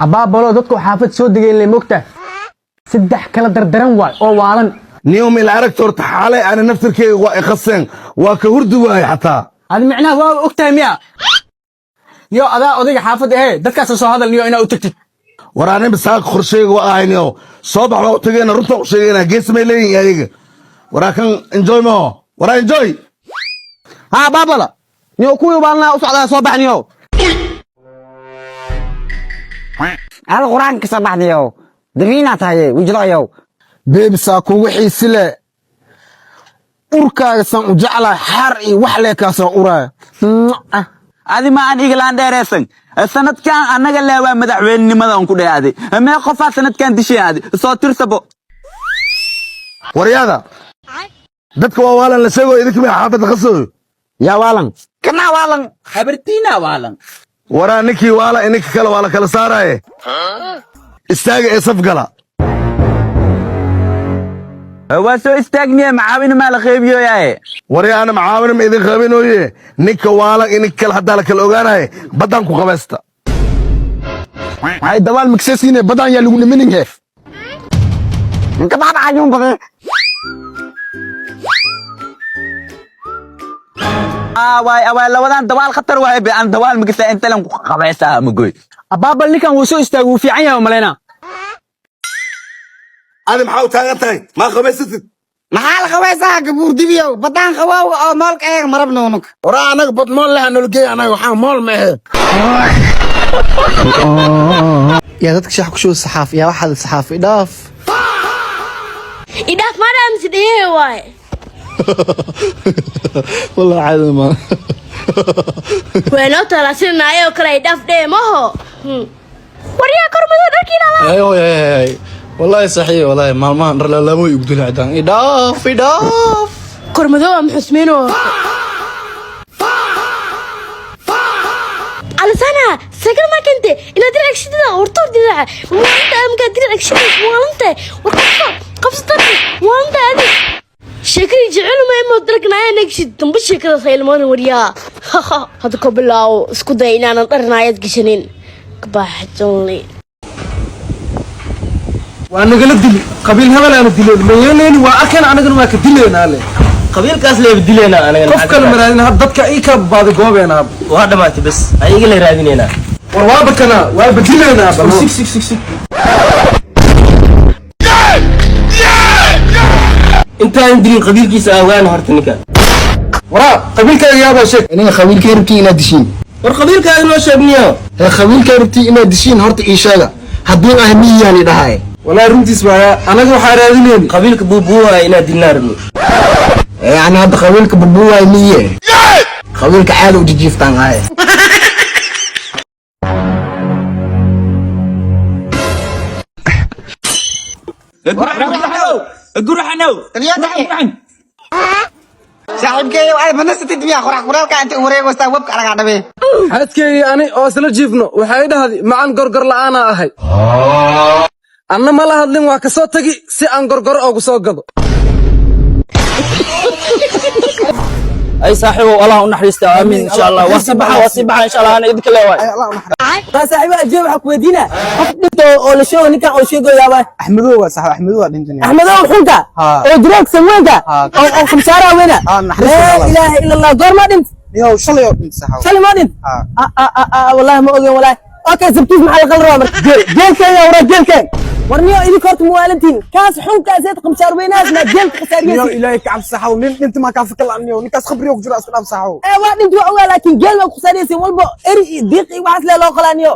Abaabalo, dadku xaafad soo degeen le, mogta saddex kala dardaran waay oo waalan. Niyow, mil aragta horta xaalay ana naftirkeyga waa iqaseen, waa ka hurdi waayay xataa. Adi micnaha waa og tahay miya? Niyo, adaa odayga xaafadda ahee, dadkaas soo hadal niyo, inaa u tagtid. War ani bisaaq qorsheyga waa ahay, niyow, soo bax, baa u tageena, runta u sheegayna, gees may leeyihin ayaga. Waraa kan enjoy maho, waraa enjoy. Haa, baabala niyo, kuwii baalnaa u socdaa, soo bax niyo. Hal qur-aanka ka soo baxdayow, damiinaa tahay wijlayow. Beebisaa kugu xiisi le, urkaaga san u jeclahay, xaar iyo wax lee kaasoo uraaya. Adi ma aan iglaan dheereysan. Sanadkan annaga leewaa madaxweynenimadan ku dheh. Adi mee qofaa sanadkan dishay? Adi soo tirsabo. Waryaada, dadka waa waalan la sheego, idinka may xaafadda qasooyo? Yaa waalan? Kanaa waalan. Habartiina waalan. Waraa ninkii waala ininka kale waa la kala saaraaye, istaaga ee saf gala. Waa soo istaagniye, macaawina maa la qeybiyoyaaye? Waryaana, macaawina ma idin qabinooye, ninka waalan ininka kale haddaa la kala ogaanaye, baddaan ku qabaysta. Hay, dabaal maksasiine, badan yaa lagu dhiminin he. Inka baabacayuun badan. Waay waay, labadan dabaal khatar waay be, aan dabaal magasa intalan ku qabaysaa magoy. Abaabal, ninkan wuu soo istaagay, wuu fiican yahay umalaynaa. Adi maxaa u taagan tahay? Maa qabaysatid? Maxaa la qabaysaa, gabuur dibiyow? Badaan qabowga oo moolka eeg marabna unug. Waraa, anaga bad mool leha nologeey, anaga waxaa mool ma ahe. Yaa dadka shax ku shuba saxaaf, yaa waxaad saxaaf idhaaf. Idhaaf madam, sidee waay? Wallahi caadi ma. Way noo taalaa sida naayoo kale, idhaaf dhee maho. Waryaa, kormado dharkiina la. Ay ay ay, wallahi saxiix, wallahi maalmahan dhar laalaabo igu dilacdaan, idhaaf idhaaf. Kormado waa muxusmiino. Alisana sagal ma kente ina dirac shidada hortoor diraca waanta amka dirac shidada waanta war qabso qabsatan waanta adi sheekadii jecel ma imo dalkanaaya nagshid damba sheekada saylmoon. Waryaa, hadda ko bilaawo isku day inaanan dharnaayad gashanin kabaaxjonli. Waa nagala dili, qabiil hebel aana dileen mayeeleyni, waa arkeen, anagana waa ka dileynaa le. Qabiilkaas leeba dileynaa anagana. Qof kale maraadin had dadka ii ka baadi goobeynaa. Waa dhamaatay bas, ayaga la raadineynaa. War waaba kana, waaba dileynaa bal. Sig sig sig sig, intaan dilin qabiilkiisa aawaan horta ninka. Waraa, qabiilkaaga yaabaa sheeg. Aniga qabiilkay rabtiin inaad dishiin? War qabiilkaaga noo sheeg niyo. Ee qabiilkay rabtiin inaad dishiin, horta ii sheega haddii ah miyaani dhahaye. Walaahi runtiis waaya, anaga waxaa raadineyni qabiilka buubuuhaya inaad dilnaa rabni. Ee ani hadda qabiilka bubuwaay miye, qabiilka caada u jijiiftaan ahaye. Guraxanow. Saaxiibkeeyow, ay banasatid miyaa? Qorax kulaalka inta wareegaysaa webka aragaa dhabe. Xaaskeyga ani oo isla jiifno waxay dhahdi macan gorgor la'aanaa ahay, anna ma la hadlin, waa ka soo tagi si aan gorgoro ugu soo gado. Ay saaxiibow, Allah u naxariista, aamiin insha Allah. Waa sii baxa, waa sii baxa insha Allah, ana idinka leewaay. Saaxiibo ajeeb, waxaa ku weydiina qof dhinto oo la sheego, ninkan oo sheegoyaaba. Axmedow waa sax, Axmedow waa dhintan. Axmedow xunka oo duroog samweynka oo khamsaara weyna. Laa ilaaha ila Allah, goor ma dhint? Niyow, shalay oo dhint saxaw. Shalay ma dhint? Wallahi ma ogen wallahi. Okay, sabtiis maxaa la qal rabaa marka? Geel geelkeen waraa, geelkeen. War niyo, idinka horta muwaalantiin, kaas xunkaas eed khamsaar weynahaas maa geelka Niyow, khasaariyeysi. Ilaahay ka cabsi saxaw, nin dhinta maa kaa fikir la'aan niyow, ninkaas khabriyo ku jira, isku dhaaf saxaw. Ee waa dhinta, waa ogaa, laakiin geel waa ku khasaariyeysin walba, eri iyo diiq iyo waxaas lee loo qalaa niyo.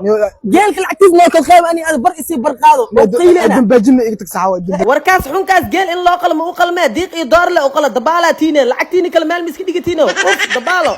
Geelka lacagtiis noo kal qeyb, ani ada bar isii bar qaado oo qiileena. Dambaajinna iga tag saxaw. Warkaas xunkaas geel in loo qalo ma u qalmee? Diiq iyo door le u qala, dabaalaa tiine, lacagtiini kale meel miska dhigatiino, uf dabaalo.